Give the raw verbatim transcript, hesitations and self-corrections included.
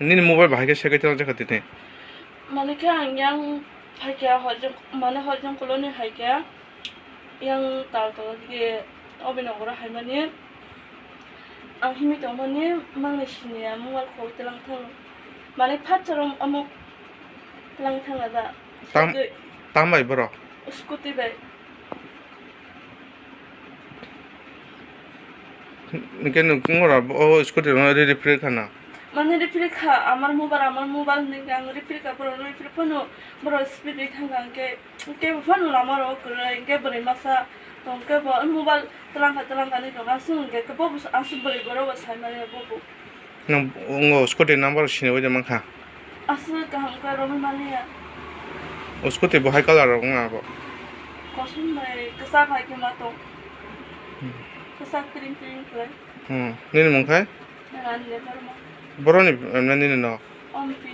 Nini mobile bahai khe sekai tong jakha tini. Mane khe ang yang phaikha horjong, mane horjong koloni haikha yang tal tala digi obinogoro haimani ang himi tongmani mangni siniya mobile khogwi tlang thang mane phat chorom omo tlang thang ada. Tam, Sagwi. Tam bai borok? Scooty bai. Hingke nwng oro o scooty rok no ri ri phri khana? Mane ri phri kha, amar mobile, amar mobile hinwi ang ri phri kha, borok ri phri phano, borok speed ri thang kha, hingke, hingke bo phano lama rok kwrwi, hingke bwrwi masa tong khe bo mobile twlang kha, twlang kha hinwi tong kha, aswk hingke bo aswk bwrwi borok bo sai manya bo bo. Nwng wngo scooty number siniwi de mankha? Aswk kaham khe romwi maliya. O scooty bo hai colour rok wngna abo? Kosom bai kwchak hai khe ma tong. Hmm. Kwchak kring kring khlai. Hmm. Nini mung khai? Rani le borma. Boroni, em, nini no? Ompi.